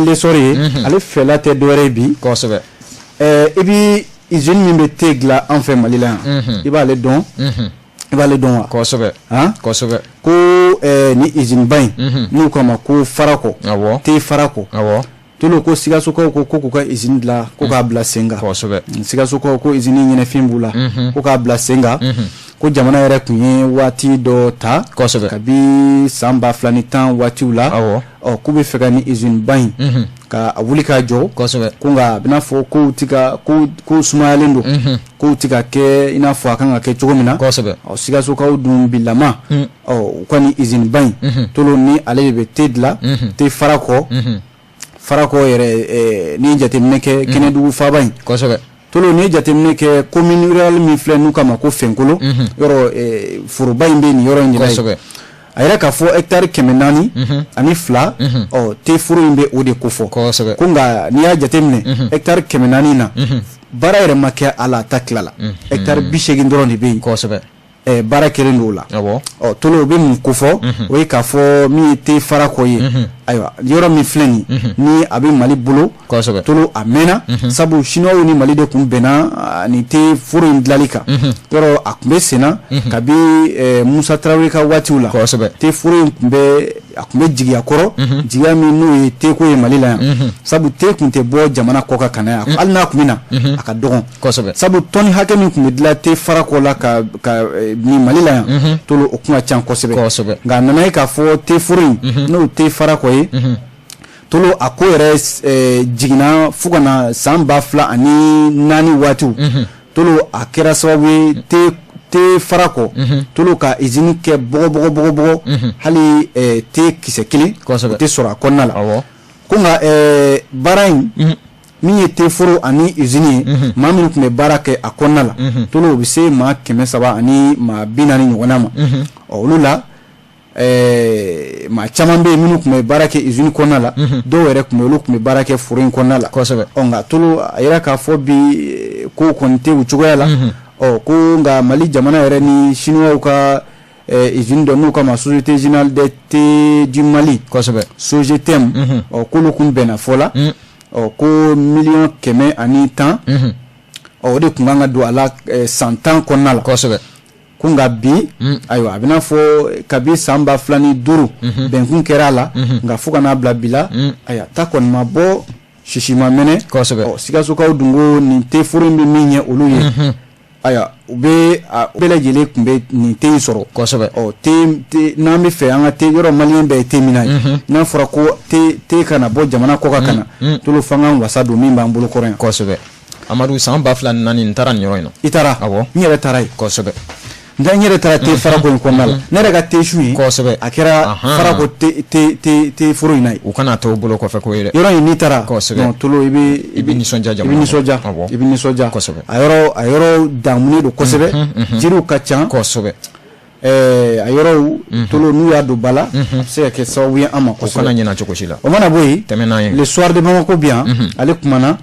L'Essor ye, ale fɛla tɛ dɔwɛrɛ ye bi. I bɛ usine min bɛ te dilan an fɛ Mali la yan, i b'ale dɔn? I b'ale dɔn wa? Kosɛbɛ. Han? Kosɛbɛ. Ko ni usine ba in, n'u k'a ma ko Farakɔ, te Farakɔ. Tolo, ko Sikasokaw ko k'u ka usine dilan, ko k'a bila sen kan. Sikasokaw ko usine ɲɛnɛfin b'u la, ko k'a bila sen kan. Ko jamana yɛrɛ tun ye waati dɔ ta kabi san 2010 waatiw la, ɔ k'u bɛ fɛ ka ni usine ba in ka a wuli k'a jɔ. Ko nka a bɛna fɔ kow ti ka ko sumayalen don, kow ti ka kɛ i n'a fɔ a kan ka kɛ cogo min na. Ɔ Sikasokaw dun bilama, ɔ u ka ni usine ba in, Tolo, ni ale de bɛ te dilan, te Farakɔ. Farakɔ yɛrɛ, n'i ye jateminɛ kɛ, Kɛnɛdugu faaba in. Tolo, n'i ye jateminɛ kɛ, commune rurale min filɛ, n'u k'a ma ko Fɛnkolo, yɔrɔ foroba in bɛ nin yɔrɔ in de la yen. A yɛrɛ k'a fɔ hectare 402, ɔ te foro in bɛ o de kofɔ. Ko nka n'i y'a jateminɛ, hectare 400 na, baara yɛrɛ ma kɛ a la, a ta tila la, hectare 80 dɔrɔn de bɛ yen. Baara kɛlen don o la. Ɔ Tolo, o bɛ mun kofɔ? O ye k'a fɔ min ye te Farakɔ ye, ayiwa, yɔrɔ min filɛ nin, ni a bɛ Mali bolo. Tolo, a mɛnna, sabu Chinois ni Mali de tun bɛnna nin te foro in dilali kan. Yɔrɔ a tun bɛ senna kabi Musa Tarawele ka waatiw la. Te foro in tun bɛ, a tun bɛ jigiya kɔrɔ, jigiya min n'o ye teko ye Mali la yan, sabu te tun tɛ bɔ jamana kɔ kan ka na yan. Hali n'a tun bɛ na, a ka dɔgɔn. Sabu tɔni hakɛ min tun bɛ dilan te Farakɔ la ka nin Mali la yan, Tolo, o tun ka ca kosɛbɛ. Nka a nana ye k'a fɔ te foro in, n'o te Farakɔ ye, Tolo, a ko yɛrɛ jiginna fo ka na san 2004 waatiw. Tolo, a kɛra sababu ye te Farakɔ, Tolo, ka usine kɛ bɔgɔ bɔgɔ bɔgɔ bɔgɔ, hali te kisɛ kelen o tɛ sɔrɔ a kɔnɔna la. Ko nka baara in min ye te foro ani usine ye, maa minnu tun bɛ baara kɛ a kɔnɔna la, Tolo, o bɛ se maa 340 ɲɔgɔnna ma. Ɔ olu la, maa caman bɛ yen minnu tun bɛ baara kɛ usine kɔnɔna la, dɔw yɛrɛ tun bɛ, olu tun bɛ baara kɛ foro in kɔnɔna la. Ɔ nka Tolo, a yira k'a fɔ bi ko kɔni tɛ o cogoya la. Ɔ ko nka Mali jamana yɛrɛ ni Chinois ka usine dɔ, n'u k'a ma Société Générale des Thés du Mali, SOGETM, ɔ k'olu kun bɛnna fɔ la. Ɔ ko miliyɔn 110, ɔ o de tun kan ka don a la san 10 kɔnɔna la. Ko nka bi, ayiwa, a bɛna fɔ kabi san 2005 bɛnkun kɛra a la, nka fo ka n'a bila bi la, ayiwa, ta kɔni ma bɔ, sisi ma mɛnɛ. Ɔ Sikasokaw dun ko nin te foro in bɛ min ɲɛ olu ye, ayiwa, u bɛ a bɛɛ lajɛlen tun bɛ nin te in sɔrɔ. Ɔ te n'an bɛ fɛ an ka te, yɔrɔ malien bɛɛ ye te min na ye, n'a fɔra ko te kana bɔ jamana kɔ kan ka na, Tolo, f'an k'an wasa don min b'an bolo kɔrɔ yan. Amadu, san 2004, n taara nin yɔrɔ in na. I taara? Awɔ. N yɛrɛ taara yen. Nka n yɛrɛ taara te Farako in kɔnɔna la, ne yɛrɛ ka te su in, a kɛra Farako te foro in na yen. U kana to bolo kɔfɛ ko ye dɛ. Yɔrɔ in, n'i taara, non, Tolo, i bɛ i bɛ nisɔndiya. I bɛ jamana nisɔndiya. I bɛ nisɔndiya. A yɔrɔ damunen don kosɛbɛ, jiriw ka ca. A yɔrɔw, Tolo, n'u y'a don ba la, a bɛ se ka kɛ sababu ye an ma U kosɛbɛ. kana ɲina cogo si la. O mana bɔ yen, Tɛmɛ n'an ye. Le Soir de Bamako bi yan, ale kumana,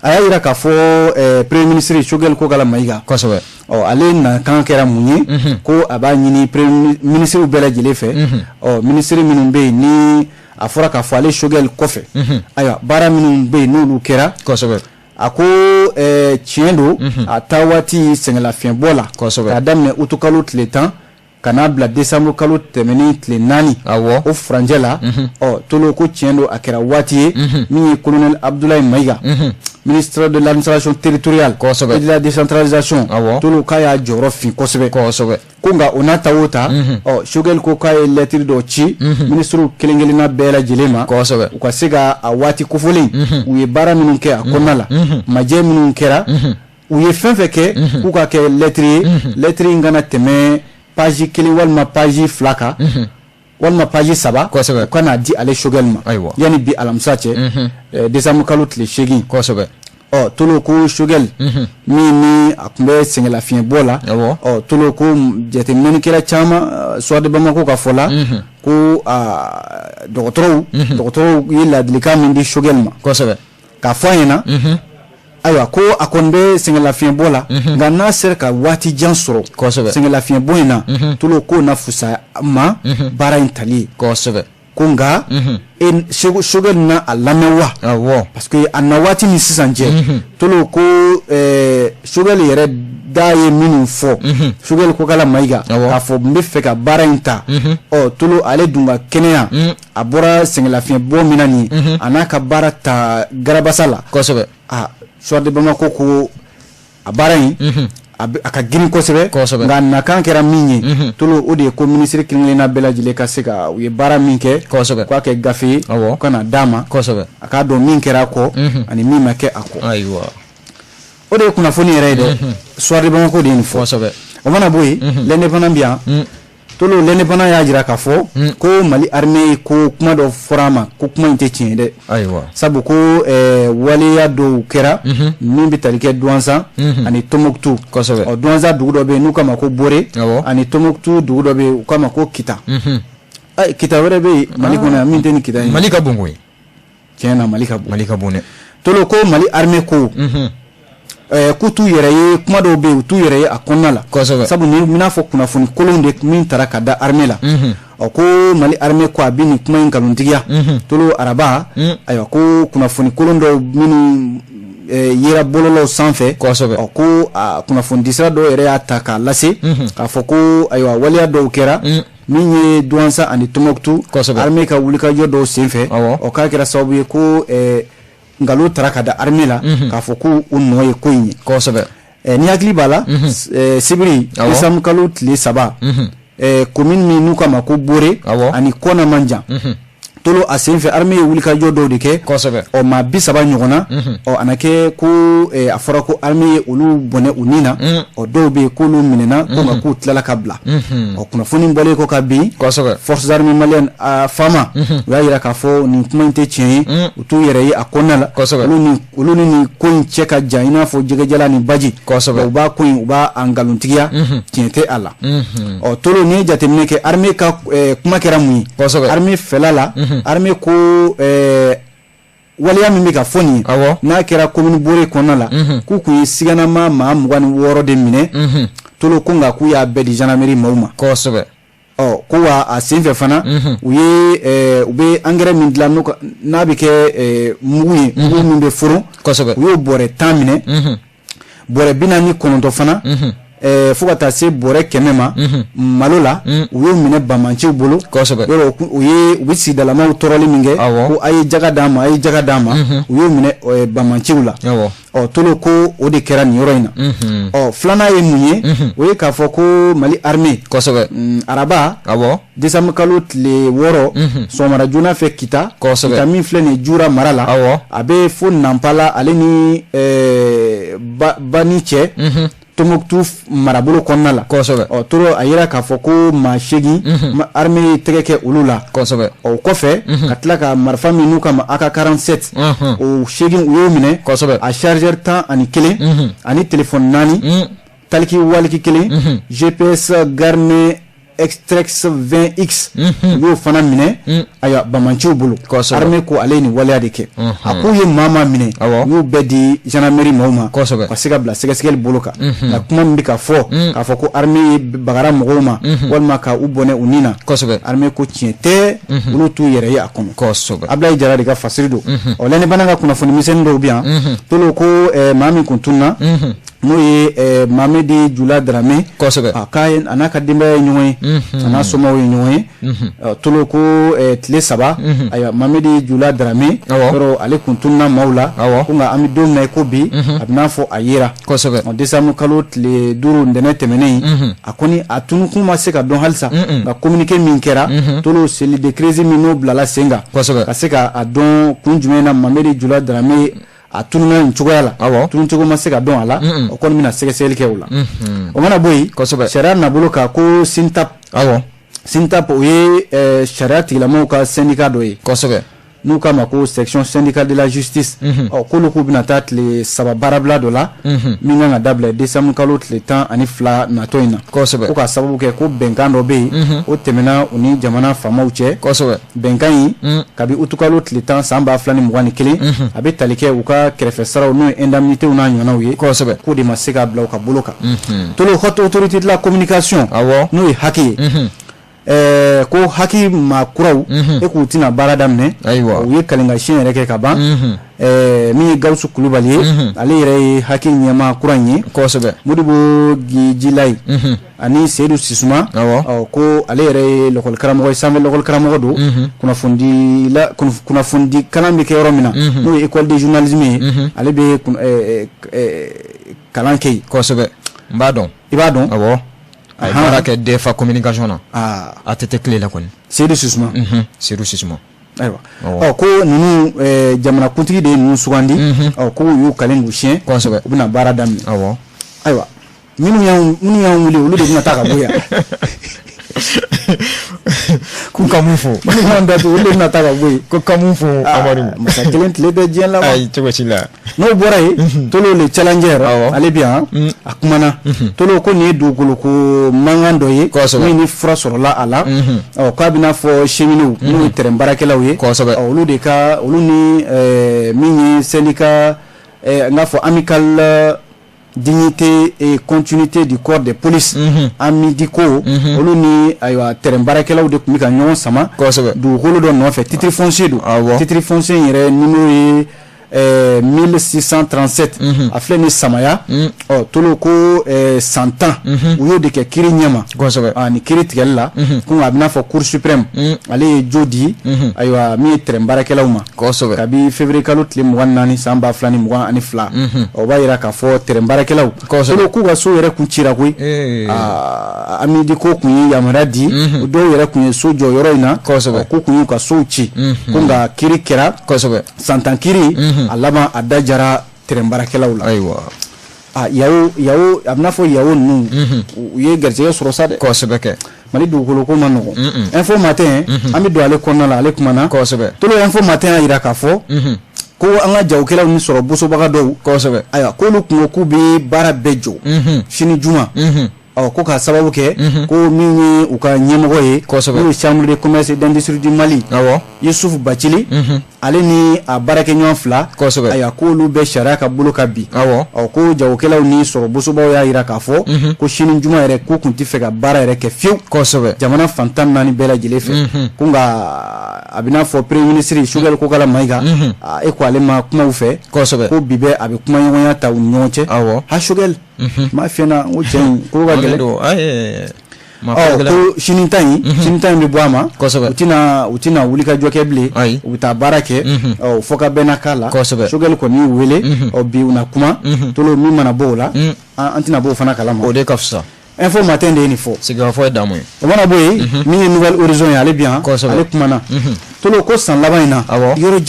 a y'a yira k'a fɔ premier ministre Choguel Kokala Maïga, ɔ ale nakan kɛra mun ye? Ko a b'a ɲini premier ministre bɛɛ lajɛlen fɛ, ɔ ministre minnu bɛ yen, ni a fɔra k'a fɔ ale Choguel kɔfɛ, ayiwa, baara minnu bɛ yen, n'olu kɛra. A ko tiɲɛ don, a taa waati sɛgɛnlafiɲɛbɔ la, k'a daminɛ utukalo tile 10 ka n'a bila décembre kalo tɛmɛnen tile 4, o furancɛ la. Ɔ Tolo, ko tiɲɛ don, a kɛra waati ye min ye colonel Abdoulaye Maïga, ministre de l'Administration territoriale et de la Décentralisation, Tolo, k'a y'a jɔyɔrɔ fin kosɛbɛ. Ko nka o n'a ta o ta, ɔ Choguel ko k'a ye lettre dɔ ci ministre kelen kelenna bɛɛ lajɛlen ma, u ka se ka a waati kofɔlen, u ye baara minnu kɛ a kɔnɔna la, majɛ minnu kɛra, u ye fɛn fɛn kɛ, k'u ka kɛ lettre ye, lettre in kana tɛmɛ page kelen walima page 2 kan walima page 3, u ka n'a di ale Choguel ma yanni bi alamisa cɛ, décembre kalo tile 8. Ɔ Tolo, ko Choguel min ni a tun bɛ sɛgɛnlafiɲɛbɔ la, ɔ Tolo, ko jateminɛlikɛla caman, Soir de Bamako ka fɔ la, ko dɔgɔtɔrɔw ye ladilikan min di Choguel ma, k'a fɔ a ɲɛna, ayiwa, ko a kɔni bɛ sɛgɛnlafiɲɛbɔ la, nka n'a sera ka waati jan sɔrɔ sɛgɛnlafiɲɛbɔ in na, Tolo, k'o na fisaya ma baara in tali ye. Ko nka Choguel na a lamɛn wa parce que a na waati ni sisan cɛ Tolo ko Choguel yɛrɛ da ye minnu fɔ Choguel Kokala Mayiga k'a fɔ n bɛ fɛ ka baara in ta ɔ Tolo ale dun ka kɛnɛya a bɔra sɛgɛnlafiɲɛbɔ min na nin ye a n'a ka baara ta garabasa la kosɛbɛ aa Soir de Bamako ko a baara in a ka girin kosɛbɛ nka nakan kɛra min ye Tolo o de ye ko minisiri kelen-kelenna bɛɛ lajɛlen ka se ka u ye baara min kɛ k'a kɛ gafe ye ka na d'a ma a k'a dɔn min kɛra a kɔ ani min ma kɛ a kɔ ayiwa o de ye kunnafoni yɛrɛ ye dɛ Soir de Bamako de ye nin fɔ o mana bɔ yen L'Indépendant bɛ yan Tolo L'Indépendant y'a jira k'a fɔ ko Mali armée ko kuma dɔ fɔra a ma ko kuma in tɛ tiɲɛ ye dɛ ayiwa sabu ko waleya dɔw kɛra min bɛ tali kɛ Duwanzan ani Tɔnbukutu kosɛbɛ ɔ Duwanzan dugu dɔ bɛ yen n'u k'a ma ko Bore ani Tɔnbukutu dugu dɔ bɛ yen u k'a ma ko Kita Kita wɛrɛ bɛ yen Mali kɔnɔ yan min tɛ ni Kita ye Mali ka bon koyi tiɲɛ na Mali ka bon Mali ka bon dɛ Tolo ko Mali armée ko k'u t'u yɛrɛ ye kuma dɔw bɛ yen u t'u yɛrɛ ye a kɔnɔna la kosɛbɛ sabu ni n'a fɔ kunnafoni kolon de min tara ka da armée la ɔ ko Mali armée ko a bɛ nin kuma in nkalontigiya Tolo araba ayiwa ko kunnafoni kolon dɔw minnu yera bɔlɔlɔw sanfɛ kosɛbɛ ɔ ko a kunnafonidisira dɔw yɛrɛ y'a ta k'a lase k'a fɔ ko ayiwa waleya dɔw kɛra min ye Duwanzan ani Tɔnbukutu kosɛbɛ armée ka wulikajɔ dɔw senfɛ ɔ k'a kɛra sababu ye ko nkalon tara ka da armée la k'a fɔ ko u nɔ ye ko in ye kosɛbɛ ni hakili b'a la sibiri décembre kalo tile 3 commune min n'u k'a ma ko Bore ani Kɔna man jan Tolo a senfɛ armée ye wulikajɔ dɔw de kɛ kosɛbɛ ɔ maa 30 ɲɔgɔn na ɔ a na kɛ ko a fɔra ko armée ye olu bɔnɛ u ni na ɔ dɔw bɛ yen k'olu minɛna ko nka k'u tilala ka bila ɔ kunnafoni bɔlen kɔ ka bin kosɛbɛ forces armées maliennes a FAMa u y'a jira k'a fɔ nin kuma in tɛ tiɲɛ ye u t'u yɛrɛ ye a kɔnɔna la kosɛbɛ olu ni nin ko in cɛ ka jan i n'a fɔ jɛgɛjalan ni baji kosɛbɛ u b'a ko in u b'a nkalontigiya tiɲɛ tɛ a la ɔ Tolo n'i ye jateminɛ kɛ armée ka kuma kɛra mun ye kosɛbɛ armée fɛla la armée ko waleya min bɛ ka fɔ nin ye n'a kɛra commune Bore kɔnɔna la k'u kun ye siganama maa 26 de minɛ Tolo ko nka k'u y'a bɛɛ di gendarmerie maaw ma kosɛbɛ ɔ ko wa a senfɛ fana u ye u bɛ engrais min dilan n'a bɛ kɛ mugu ye mugu min bɛ foron kosɛbɛ u y'o bɔrɛ 10 minɛ bɔrɛ 49 fana fo ka taa se bɔrɛ 100 ma malo la u y'o minɛ banbaanciw bolo kosɛbɛ yɔrɔ u ye u bɛ sigidalamaw tɔɔrɔli min kɛ ko a ye jaga d'an ma a ye jaga d'an ma u y'o minɛ banbaanciw la ɔ Tolo ko o de kɛra nin yɔrɔ in na ɔ filanan ye mun ye o ye k'a fɔ ko Mali armée kosɛbɛ araba décembre kalo tile 6 sɔgɔmada joona fɛ Kita kosɛbɛ Kita min filɛ nin ye Jura mara la a bɛ fo Nanpala ale ni Bani cɛ Tombouctou marabolo kɔnɔna la kosɛbɛ ɔ Tolo a yira k'a fɔ ko maa 8 armée ye tɛgɛ kɛ olu la kosɛbɛ ɔ o kɔfɛ ka tila ka marifa min n'u k'a ma AK47 o 8 u y'o minɛ kosɛbɛ a chargeur 11 ani téléphone 4 talkie walkie 1 GPS Garmin Xtrex 20X u y'o fana minɛ ayiwa banbaanciw bolo armée ko ale ye nin waleya de kɛ a k'u ye maa maa minɛ u y'u bɛɛ di gendarmerie maaw ma ka se ka bila sɛgɛsɛgɛli bolo kan nka kuma min bɛ ka fɔ k'a fɔ ko armée ye bagara mɔgɔw ma walima ka u bɔnɛ u ni na armée ko tiɲɛ tɛ olu t'u yɛrɛ ye a kɔnɔ Ablaye Jara de ka fasiri don ɔ L'Indépendant ka kunnafoni misɛnnin dɔw bɛ yan Tolo ko maa min kun tununna n'o ye Mamedi Jula Darame kosɛbɛ a k'a a n'a ka denbaya ye ɲɔgɔn ye a n'a somaw ye ɲɔgɔn ye Tolo ko tile 3 ayiwa Mamedi Jula Darame yɔrɔ ale kun tununna maaw la ko nka an bɛ don min na i ko bi a bɛ n'a fɔ a yera kosɛbɛ décembre kalo tile 5 ntɛnɛn tɛmɛnen a kɔni a tununkun ma se ka dɔn halisa nka communiqué min kɛra Tolo cellule de crise min n'o bilala sen kan kosɛbɛ ka se ka a dɔn kun jumɛn na Mamedi Jula Darame a tununna nin cogoya la tununcogo ma se ka dɔn a la o kɔni bɛna sɛgɛsɛgɛli kɛ o la o mana bɔ yen kosɛbɛ sariya nabolo kan ko SYNTAP SYNTAP o ye sariya tigilamɔgɔw ka syndicat dɔ ye kosɛbɛ n'u k'a ma ko section syndicale de la justice ɔ k'olu k'u bɛna taa tile 3 baarabila dɔ la min kan ka dabila décembre kalo tile 12 natɔ in na kosɛbɛ ko k'a sababu kɛ ko bɛnkan dɔ bɛ yen o tɛmɛna u ni jamana faamaw cɛ kosɛbɛ bɛnkan in kabi utukalo tile 10 san 2021 a bɛ tali kɛ u ka kɛrɛfɛ saraw n'o ye indemnités n'a ɲɔgɔnnaw ye kosɛbɛ k'o de ma se ka bila u ka bolo kan Tolo Haute Autorité de la Communication awɔ n'o ye HAC ye Ko HAC maa kuraw e k'u tɛna baara daminɛ, ayiwa, u ye kalenkasiyɛn yɛrɛ kɛ ka ban. Min ye Gawusu Kulubali ye, ale yɛrɛ ye HAC ɲɛmaa kura in ye. Modibo Gijilayi ani Seyidu Sisuma, ko ale yɛrɛ ye lɔkɔlikaramɔgɔ ye, sanfɛ lɔkɔlikaramɔgɔ don, kunnafonidi kalan bɛ kɛ yɔrɔ min na, n'o ye école de journalisme ye, ale bɛ kalan kɛ yen. Kosɛbɛ, n b'a dɔn. I b'a dɔn? Awɔ, a ye baara kɛ DFA communication na, ATT tile la kɔni. Seyidu Sisuma. Seyidu Sisuma. Ayiwa, ɔ ko ninnu, jamanakuntigi de ye ninnu sugandi, ɔ ko u y'u kalen k'u siɲɛ. U bɛna baara daminɛ. Ayiwa, minnu y'an wuli, olu de bɛna taa ka bɔ yan. K'u ka mun fɔ? Minnu y'an datugu, olu de bɛna taa ka bɔ yen. Ko ka mun fɔ, Amadu? Masa kelen tile bɛ diɲɛ laban. Ayi, cogo si la. N'o bɔra yen, Tolo, le Challenger, ale bi yan, a kumana. Tolo ko nin ye dugukolo ko mankan dɔ ye min ni fura sɔrɔla a la. Ɔ k'a bɛna fɔ cheminots, n'o ye terrain baarakɛlaw ye, olu de ka, olu ni min ye syndicat, n k'a fɔ amicale dignité et continuité du corps de police, AMIDICO, olu ni ayiwa terrain baarakɛlaw de tun bɛ ka ɲɔgɔn sama dugukolo dɔ nɔfɛ, titre foncier don. Titre foncier in yɛrɛ numéro ye 1637, a filɛ ni Samaya. Ɔ Tolo ko san 10 u y'o de kɛ kiiri ɲɛma. Ni kiiri tigɛli la, ko a bɛna fɔ Cour suprême, ale ye jo di, ayiwa, min ye terrain baarakɛlaw ma. Kabi février kalo tile 24 san 2022, o b'a jira k'a fɔ terrain baarakɛlaw, Tolo, k'u ka so yɛrɛ kun cira koyi. AMIDICO kun ye yamaruya di, dɔw yɛrɛ kun ye so jɔ yɔrɔ in na, k'u kun y'u ka sow ci, ko nka kiiri kɛra san 10 kiiri, a laban a da jara terrain baarakɛlaw la. Ayiwa. Yawo, Yawo, a bɛna fɔ Yawo ninnu, u ye garijɛgɛ sɔrɔ sa dɛ. Kosɛbɛ kɛ. Mali dugukolo ko ma nɔgɔn. Info Matin, an bɛ don ale kɔnɔna la, ale kumana. Tolo, Info Matin y'a jira k'a fɔ ko an ka jagokɛlaw ni sɔrɔ bosobaga dɔw, ayiwa, k'olu kun ko k'u bɛ baara bɛɛ jɔ sini juma. Ɔ ko k'a sababu kɛ ko min ye u ka ɲɛmɔgɔ ye, n'o ye Chambre de commerce et d'industrie du Mali, Yusufu Bacili, ale ni a baarakɛɲɔgɔn fila, ayiwa, k'olu bɛ sariya ka bolo kan bi. Ɔ ko jagokɛlaw ni sɔrɔ bosobaw y'a jira k'a fɔ ko sini juma yɛrɛ, k'u tun tɛ fɛ ka baara yɛrɛ kɛ fiyewu jamana fan 14 bɛɛ lajɛlen fɛ. Ko nka a bɛ n'a fɔ premier ministre Choguel Kokalla Maïga, e ko ale ma kuma u fɛ, ko bi bɛɛ a bɛ kumaɲɔgɔnya ta u ni ɲɔgɔn cɛ. Ha, Choguel, n b'a f'i ɲɛna, n ko cɛ in ko ka gɛlɛn. Ɔ ko sini ta in, sini ta in bɛ bɔ a ma. U tɛna wuli ka jɔ kɛ bilen, u bɛ taa baara kɛ, ɔ fɔ ka bɛn na k'a la. Choguel kɔni y'u wele, ɔ bi u na kuma. Tolo, min mana bɔ o la, an tɛna bɔ o fana kalama. O de ka fisa. Info Matin de ye nin fɔ. Sigikafɔ ye damu ye. O mana bɔ yen, min ye Nouvel Horizon ye, ale bi yan, ale kumana. Tolo ko san laban in na, yɔrɔ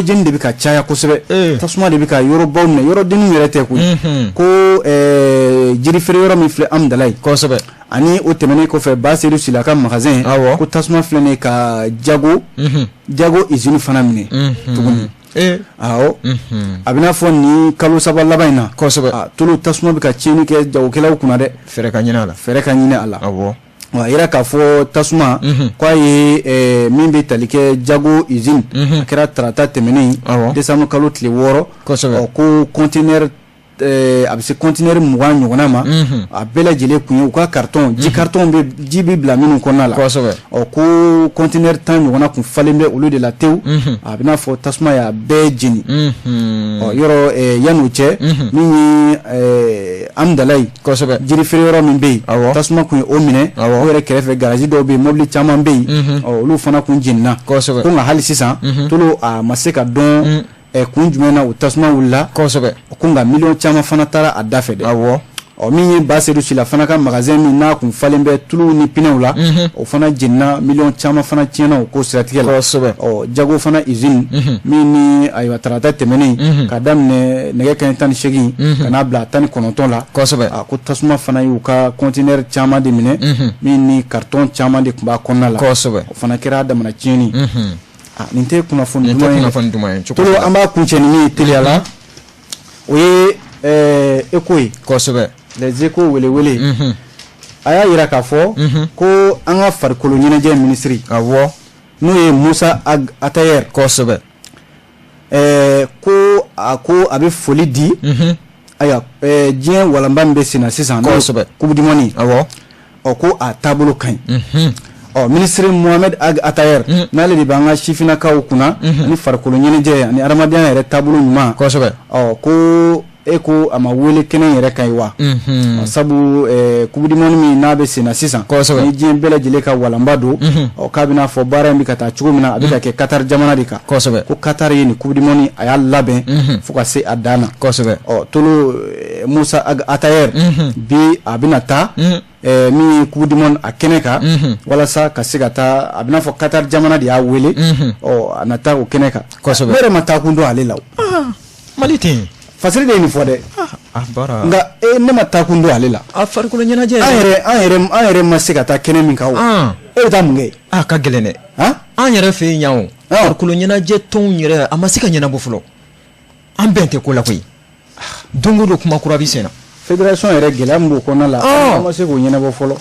jeni de bɛ ka caya kosɛbɛ, tasuma de bɛ ka yɔrɔbaw minɛ, yɔrɔ denninw yɛrɛ tɛ koyi. Ko jiri feere yɔrɔ min filɛ Amudalayi, ani o tɛmɛnen kɔfɛ, Basedu Sila ka magasin, ko tasuma filɛ nin ye ka jago usine fana minɛ tuguni. Awɔ, a bɛna fɔ nin kalo 3 laban in na, Tolo, tasuma bɛ ka tiɲɛni kɛ jagokɛlaw kunna dɛ. Fɛɛrɛ ka ɲini a la. Fɛɛrɛ ka ɲini a la. A yira k'a fɔ tasuma k'a ye min bɛ tali kɛ jago usine, a kɛra tarata tɛmɛnen, décembre kalo tile 6. Ko conteneur, a bɛ se conteneur 20 ɲɔgɔnna ma, a bɛɛ lajɛlen kun ye u ka carton, ji carton bɛ, ji bɛ bila minnu kɔnɔna la. Ɔ ko conteneur 10 ɲɔgɔnna kun falen bɛ olu de la tewu, a bɛna fɔ tasuma y'a bɛɛ jeni. Ɔ yɔrɔ yan'o cɛ, min ye Amudalayi, jiri feere yɔrɔ min bɛ yen, tasuma kun ye o minɛ. O yɛrɛ kɛrɛfɛ garage dɔw bɛ yen, mobili caman bɛ yen, ɔ olu fana kun jenina. Ko nka hali sisan, Tolo, a ma se ka dɔn kun jumɛn na o tasuma wulila. Ko nka miliyɔn caman fana taara a da fɛ dɛ. Ɔ min ye Basedu Sila fana ka magasin min n'a kun falen bɛ tuluw ni pinɛw la, o fana jenina, miliyɔn caman fana tiɲɛna o ko siratigɛ la. Ɔ jago fana usine min ni, ayiwa, tarata tɛmɛnen, ka daminɛ nɛgɛ kanɲɛ 18 ka n'a bila 19 la, a ko tasuma fana y'u ka conteneur caman de minɛ, min ni carton caman de tun b'a kɔnɔna la. O fana kɛra a damana tiɲɛni. Nin tɛ kunnafoni duman ye. Tolo, an b'a kuncɛ ni min ye teliya la, o ye Échos ye. Les Échos welewele, a y'a jira k'a fɔ ko an ka farikolo ɲɛnajɛ minisiri, n'o ye Musa Atayer, ko a ko a bɛ foli di, ayiwa, diɲɛ walanba min bɛ sen na sisan, n'o ye Coupe du monde, ɔ ko a taabolo ka ɲi. Ɔ, minisiri Mohamed Ag Attaher, n'ale de b'an ka sifinnakaw kunna ani farikolo ɲɛnajɛ ani adamadenya yɛrɛ taabolo ɲuman. Ɔ, ko e ko a ma wele kɛnɛ yɛrɛ kan ye wa? Sabu coupe du monde min n'a bɛ sen na sisan, ni diɲɛ bɛɛ lajɛlen ka walanba don, ɔ, k'a bɛna fɔ baara in bɛ ka taa cogo min na, a bɛ ka kɛ Qatar jamana de kan. Ko Qatar ye nin coupe du monde, a y'a labɛn fo ka se a dan na. Ɔ, Tolo, Musa Ag Attaher bi a bɛna taa min ye coupe du monde a kɛnɛ kan, walasa ka se ka taa, a bɛna fɔ Qatar jamana de y'a wele. Ɔ, a na taa o kɛnɛ kan. Ne yɛrɛ ma taa kun dɔn ale la o. Mali tɛ yen. Fasiri de ye nin fɔ dɛ. A baara. Nka e, ne ma taa kun dɔn ale la. A farikolo ɲɛnajɛ. An yɛrɛ ma se ka taa kɛnɛ min kan o, e bɛ taa mun kɛ yen? A ka gɛlɛn dɛ. Han? An yɛrɛ fɛ yen yan o, farikolo ɲɛnajɛ tɔnw yɛrɛ, a ma se ka ɲɛnabɔ fɔlɔ. An bɛn tɛ ko la koyi. Don o don, kuma kura bɛ sen na. Fédération yɛrɛ, gɛlɛya min b'o kɔnɔna la, an ma se k'o ɲɛnabɔ fɔlɔ.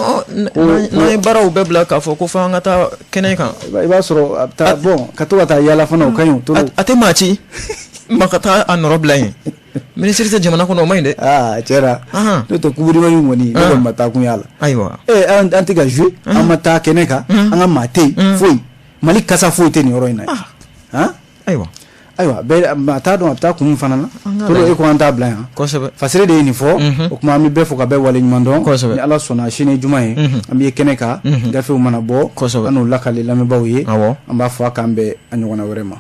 N'an ye baaraw bɛɛ bila k'a fɔ ko fo an ka taa kɛnɛ kan. I b'a sɔrɔ a bɛ taa, bon, ka to ka taa yaala fana, o ka ɲi o. Tolo. A tɛ maa ci ma ka taa a nɔrɔ bila yen. Minisiri tɛ jamana kɔnɔ, o ma ɲi dɛ. Aa, tiɲɛ na, n'o tɛ, coupe du monde kɔni, ne kɔni ma taa kun y'a la. Ayiwa. Ee, an tɛ ka jouer, an ma taa kɛnɛ kan, an ka maa tɛ yen foyi, Mali kasa foyi tɛ nin yɔrɔ in na. Han. Ayiwa. Ayiwa, bɛɛ maa t'a dɔn a bɛ taa kun min fana na. Tolo, e ko an t'a bila yan. Fasiri de ye nin fɔ. O tuma, an bɛ bɛɛ fo ka bɛɛ wale ɲuman dɔn. Ni Ala sɔnna, sini juma ye, an bɛ kɛnɛ kan, gafew mana bɔ, an n'o lakale lamɛnbaaw ye. An b'a fɔ a k'an bɛn a ɲɔgɔnna wɛrɛ ma.